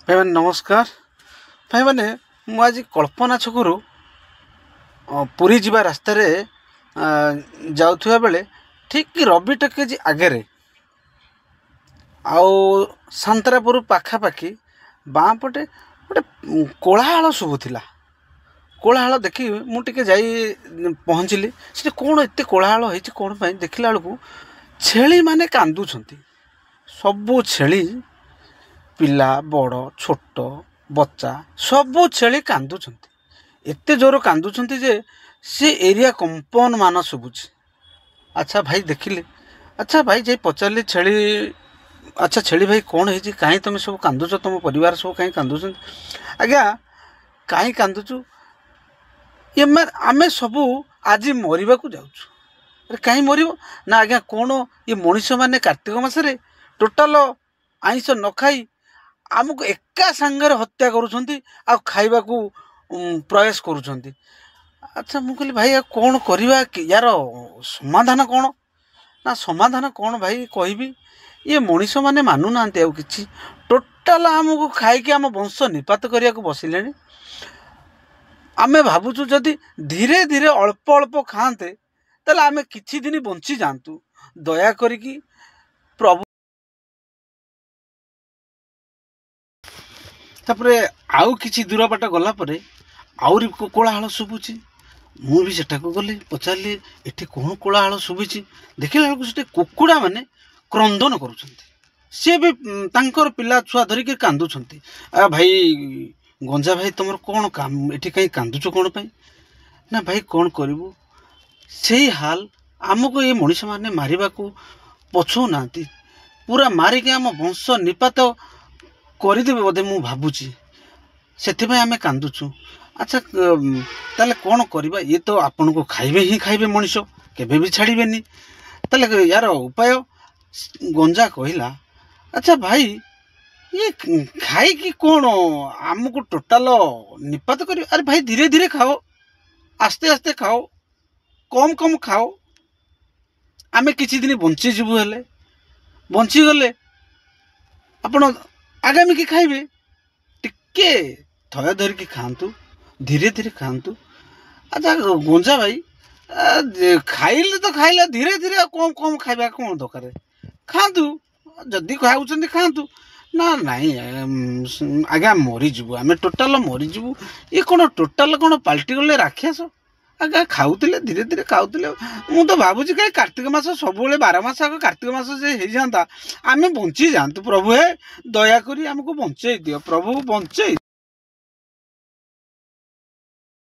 ଭାଇମାନେ ନମସ୍କାର। ଭାଇମାନେ, ମୁଁ ଆଜି କଳ୍ପନା ଛକରୁ ପୁରୀ ଯିବା ରାସ୍ତାରେ ଯାଉଥିବା ବେଳେ ଠିକ୍ ରବି ଟକେଜି ଆଗରେ ଆଉ ସାନ୍ତରାପୁର ପାଖାପାଖି ବାଁ ପଟେ ଗୋଟେ କୋଳାହଳ ଶୁଭୁଥିଲା। କୋଳାହଳ ଦେଖି ମୁଁ ଟିକେ ଯାଇ ପହଞ୍ଚିଲି। ସେଠି କ'ଣ ଏତେ କୋଳାହଳ ହେଇଛି କ'ଣ ପାଇଁ ଦେଖିଲା ବେଳକୁ ଛେଳିମାନେ କାନ୍ଦୁଛନ୍ତି। ସବୁ ଛେଳି, ପିଲା, ବଡ଼, ଛୋଟ, ବଚ୍ଚା, ସବୁ ଛେଳି କାନ୍ଦୁଛନ୍ତି। ଏତେ ଜୋର କାନ୍ଦୁଛନ୍ତି ଯେ ସେ ଏରିଆ କମ୍ପନମାନ ଶୁଭୁଛି। ଆଚ୍ଛା ଭାଇ ଦେଖିଲେ, ଆଚ୍ଛା ଭାଇ ଯାଇ ପଚାରିଲି ଛେଳି, ଆଚ୍ଛା ଛେଳି ଭାଇ କ'ଣ ହେଇଛି, କାହିଁ ତୁମେ ସବୁ କାନ୍ଦୁଛ, ତୁମ ପରିବାର ସବୁ କାହିଁ କାନ୍ଦୁଛନ୍ତି? ଆଜ୍ଞା କାହିଁ କାନ୍ଦୁଛୁ, ଏମାନେ ଆମେ ସବୁ ଆଜି ମରିବାକୁ ଯାଉଛୁ। ଆରେ କାହିଁ ମରିବ? ନା ଆଜ୍ଞା କ'ଣ ଏ ମଣିଷମାନେ କାର୍ତ୍ତିକ ମାସରେ ଟୋଟାଲ ଆଇଁଷ ନ ଖାଇ ଆମକୁ ଏକା ସାଙ୍ଗରେ ହତ୍ୟା କରୁଛନ୍ତି ଆଉ ଖାଇବାକୁ ପ୍ରୟାସ କରୁଛନ୍ତି। ଆଚ୍ଛା ମୁଁ କହିଲି ଭାଇ ଆଉ କ'ଣ କରିବା, ୟାର ସମାଧାନ କ'ଣ? ନା ସମାଧାନ କ'ଣ ଭାଇ କହିବି, ଇଏ ମଣିଷମାନେ ମାନୁନାହାନ୍ତି ଆଉ କିଛି, ଟୋଟାଲ ଆମକୁ ଖାଇକି ଆମ ବଂଶ ନିପାତ କରିବାକୁ ବସିଲେଣି। ଆମେ ଭାବୁଛୁ ଯଦି ଧୀରେ ଧୀରେ ଅଳ୍ପ ଅଳ୍ପ ଖାଆନ୍ତେ ତାହେଲେ ଆମେ କିଛି ଦିନ ବଞ୍ଚି ଯାଆନ୍ତୁ। ଦୟା କରିକି ପ୍ରଭୁ। ତାପରେ ଆଉ କିଛି ଦୂର ବାଟ ଗଲା ପରେ ଆହୁରି କୋଳାହଳ ଶୁଭୁଛି। ମୁଁ ବି ସେଠାକୁ ଗଲି, ପଚାରିଲି ଏଠି କ'ଣ କୋଳାହଳ ଶୁଭୁଛି? ଦେଖିଲା ବେଳକୁ ସେଠି କୁକୁଡ଼ାମାନେ କ୍ରନ୍ଦନ କରୁଛନ୍ତି। ସିଏ ବି ତାଙ୍କର ପିଲା ଛୁଆ ଧରିକି କାନ୍ଦୁଛନ୍ତି। ଆ ଭାଇ ଗଞ୍ଜା ଭାଇ ତୁମର କ'ଣ କାମ, ଏଠି କାହିଁ କାନ୍ଦୁଛ କ'ଣ ପାଇଁ? ନା ଭାଇ କ'ଣ କରିବୁ, ସେଇ ହାଲ ଆମକୁ ଏ ମଣିଷମାନେ ମାରିବାକୁ ପଛଉନାହାନ୍ତି, ପୁରା ମାରିକି ଆମ ବଂଶ ନିପାତ କରିଦେବେ ବୋଧେ ମୁଁ ଭାବୁଛି, ସେଥିପାଇଁ ଆମେ କାନ୍ଦୁଛୁ। ଆଚ୍ଛା ତାହେଲେ କ'ଣ କରିବା, ଇଏ ତ ଆପଣଙ୍କୁ ଖାଇବେ ହିଁ ଖାଇବେ, ମଣିଷ କେବେ ବି ଛାଡ଼ିବେନି, ତାହେଲେ ୟାର ଉପାୟ? ଗଞ୍ଜା କହିଲା ଆଚ୍ଛା ଭାଇ ଇଏ ଖାଇକି କ'ଣ ଆମକୁ ଟୋଟାଲ ନିପାତ କରିବେ? ଆରେ ଭାଇ ଧୀରେ ଧୀରେ ଖାଅ, ଆସ୍ତେ ଆସ୍ତେ ଖାଅ, କମ୍ କମ୍ ଖାଅ, ଆମେ କିଛି ଦିନ ବଞ୍ଚିଯିବୁ। ହେଲେ ବଞ୍ଚିଗଲେ ଆପଣ ଆଗାମୀ କି ଖାଇବେ, ଟିକେ ଥୟ ଧରିକି ଖାଆନ୍ତୁ, ଧୀରେ ଧୀରେ ଖାଆନ୍ତୁ। ଆଚ୍ଛା ଗଞ୍ଜା ଭାଇ ଖାଇଲେ ତ ଖାଇଲେ ଧୀରେ ଧୀରେ ଆଉ କମ୍ କମ୍ ଖାଇବା କ'ଣ ଦରକାର, ଖାଆନ୍ତୁ ଯଦି ଖାଉଛନ୍ତି ଖାଆନ୍ତୁ। ନା ନାଇଁ ଆଜ୍ଞା ମରିଯିବୁ ଆମେ, ଟୋଟାଲ ମରିଯିବୁ। ଇଏ କ'ଣ ଟୋଟାଲ କ'ଣ ପାଲଟିଗଲେ ରାକ୍ଷସ? ଆଜ୍ଞା ଖାଉଥିଲେ ଧୀରେ ଧୀରେ ଖାଉଥିଲେ। ମୁଁ ତ ଭାବୁଛି କାହିଁ କାର୍ତ୍ତିକ ମାସ ସବୁବେଳେ 12 ମାସ ଆଗ କାର୍ତ୍ତିକ ମାସ ଯେ ହେଇଯାଆନ୍ତା ଆମେ ବଞ୍ଚିଯାଆନ୍ତୁ। ପ୍ରଭୁ ହେ ଦୟାକରି ଆମକୁ ବଞ୍ଚେଇ ଦିଅ, ପ୍ରଭୁ ବଞ୍ଚେଇ।